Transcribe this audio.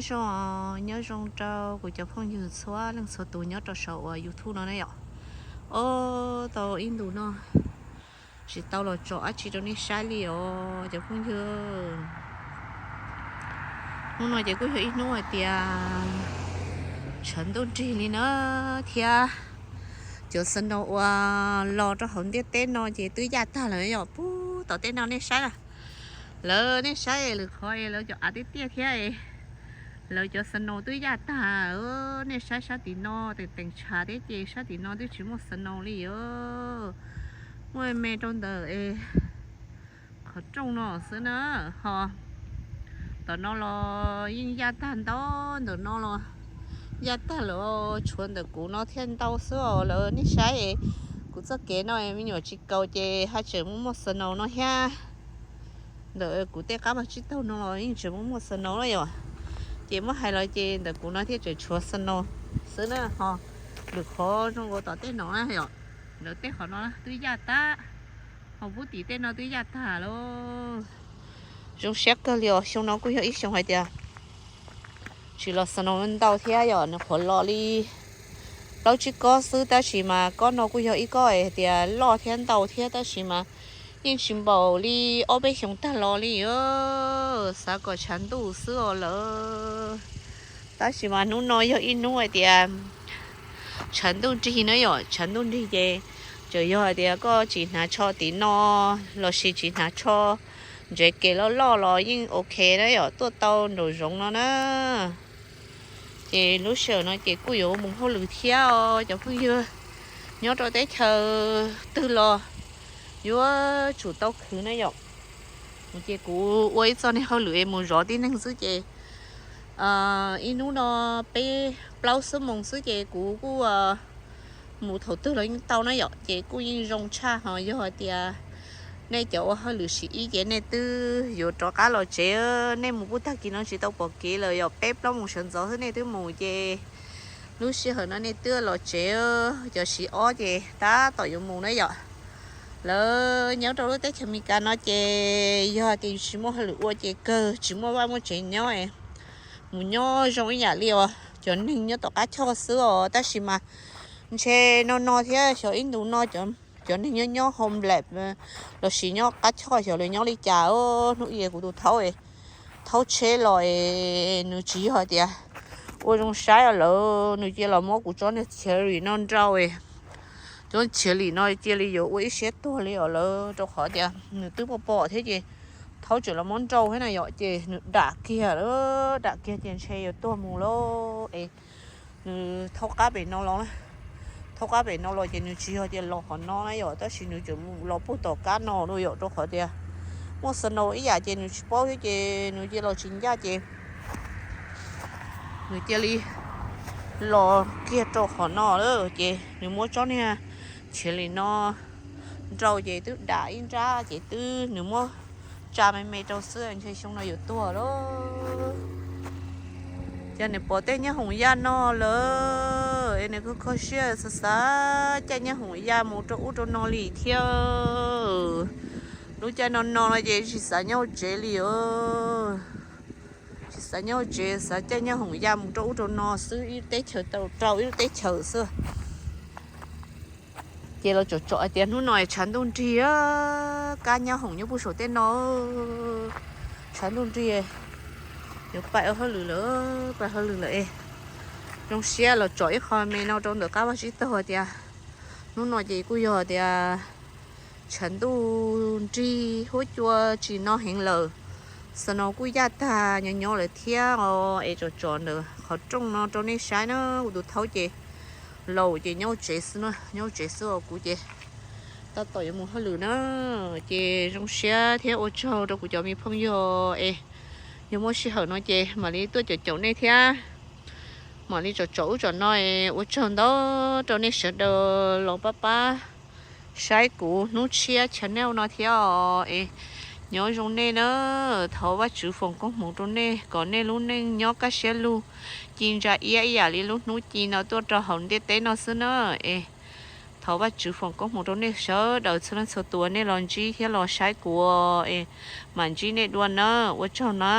Nyob zoo, nyob zoo rau kuv cov phooj ywg txhua leej txhua tus nyob rau saum uas YouTube no na yom. O, tau ib ntus no tsis tau los tsom dab tsi rau nej saib li os cov phooj ywg. Hnub no ces kuj yog ib hnub hais tias tshav ntuj nrig li na, thiab cov snow uas los rau hauv ntiaj teb no ces twb yaj tag lawm yom. Pub tom tej no nej saib na, lawv nej saib lwm qhov lawv cov av tiaj tiaj thiab, lawv cov snow twb yaj tag. Nej saib sab tim no teem teem tshav thiab ces sab tim no twb tsis muaj snow li os. Muaj me rau ntawm qhov rooj no xwb na, ho tom no los yeej yaj tag ntau, ntawm no los yaj tag lawm, tshuav ntawm kuv no thiaj ntau xwb os lawv nej saib. Kuv txoj kev no me nyuam tsis kaus ces haj tseem muaj muaj snow no thiab. Ntawm kuv tej qab vag tsib taug no los yeej tseem muaj muaj snow na yom. Ces muab hais los ces ntawm kuv no thiaj tseem tshuav snow xwb na, ho lwm qhov zoo nkaus tom tej no na yom, lawv tej qhov no twb yaj tag, ho pub tim tej no twb yaj tag lauj. Zoo siab kawg li os, xyoo no kuj yog ib xyoo hais tias tsis los snow ntau thiab yom, nws qhuav los li plaub tsib kob xwb, tab sis mas kob no kuj yog ib kob hais tias loj thiab ntau thiab, tab sis mas yeej tsis npaum li ob peb xyoos tag los li os. Xav kom tshav ntuj xwb os lawv. Tab sis mas hnub no yog ib hnub hais tias tshav ntuj nrig na yom, tshav ntuj nrig ces txawm yog hais tias koj tsis hnav tsho tim no lossis tsis hnav tsho ntsev kev loj loj los yeej ok na yom, tuaj tau nraum zoov no na. Ces lub sij hawm no ces kuj yuav mus hauj lwm thiab os cov phooj ywg, nyob rau teb chaws twg los yuav tsum tau khwv na yom. Ces kuv ua ib txoj neeg hauj lwm es mus zov tib neeg xwb ces ib hnub no peb plaub xuab moos xwb ces kuv kuj mus thaum twg los yeej tau na yom, ces kuj yeej zoo tshaj. Ho yog hais tias nej cov ua hauj lwm shift ib ces nej twb yuav rov qab los tsev, nej mus pub tag kis no tsis tau pom kev lawm yom, peb plaub moos sawv ntxov xwb nej twb mus ces lub sij hawm no nej twb los tsev, cov shift ob ces tab tom yuav mus na yom. Lawv nyob rau lub teb chaws Amelikas no ces yog tias yus tsis muaj hauj lwm ua ces kawg tsis muaj vaj muaj tsev nyob, mus nyob zoo ib yam li os cov neeg nyob tom qab choj xwb os. Tab sis mas ntshe no no thiab xyov ib ntus no cov neeg nyob nyob homeless lossis nyob qab choj xyov lawv nyob li cas. Hnub ib kuv tus thaub, thaub tsheb los es nws tsis yog tias ua zoo saib lawm, nws cia los muab kuv tsob niag cherry no nrau, cov cherry no cia li yuav ua ib siab tuag li os lawv, rau qhov tias nws twb pom pom thiab ces thaub tseem los muab nrau thiab na yom, ces nws dam kiag lawm, dam kiag ces ntshe yuav tuag mus lauj es nws thaub qab pem no los, thaub qab pem no los ces nws tsis yog tias los qhov no na yom, tab sis nws tseem mus los puag tom kab no dua yom, rau qhov tias muaj snow ib yam ces nws tsis paub thiab ces nws cia los tsis ncaj ces nws cia li los kiag rau qhov no lawm ces nws muab tsob niag cherry no nrau ces twb dam ib nrab ces twb nws muab tsa me me rau xwb, ntshe xyoo no yuav tuag lauj. Ces nws pom tej nyoob hoom yaj no lawm es nws kuj kho siab xav xav caij nyoob hoom yaj mus rau ub rau no li thiab. Lub caij no no no ces tsis xav nyob hauv tsev li os. Tsis xav nyob hauv tsev, xav caij nyoob hoom yaj mus rau ub rau no xwb, ib lub teb chaws rau ib lub teb chaws xwb. Ces los tsom tsom hais tias hnub no tshav ntuj nrig, kab nyoob hoom nyob puag saum tej no, tshav ntuj nrig, yuav pais ua hauj lwm lawm, pais hauj lwm lawm es zoo siab los tsom ib qho me no rau ntawm qab vaj tsib taug hais tias hnub no ces kuj yog tias tshav ntuj nrig huab cua tsis no heev lawm, snow kuj yaj tag nyob nyob lawm thiab os, es tsom tsom ntawm qhov rooj no rau nej saib na. Kuv tus thaub ces laus ces nyob tsev xwb na, nyob tsev xwb os, kuv ces tab tom yuav mus hauj lwm na. Ces zoo siab thiab ua tsaug rau kuv cov me phooj ywg es yog muaj sij hawm no ces mam li tuaj caum caum nej thiab, mam li tsom tsom ub tsom no es ua tsaug ntau rau nej sawv daws los pab pab saib kuv hnub tshiab channel no thiab os es nyob zoo nej na. Thov Vajtswv foom koob hmoov rau nej kom nej lub neej nyob kaj siab lug ci ntsa iab ib yam li lub hnub ci no tuaj rau hauv ntiaj teb no xwb na. Es thov Vajtswv foom koob hmoov rau nej sawv daws txhua leej txhua tus nej los ntsib thiab los saib kuv es mam ntsib nej dua na. Ua tsaug na.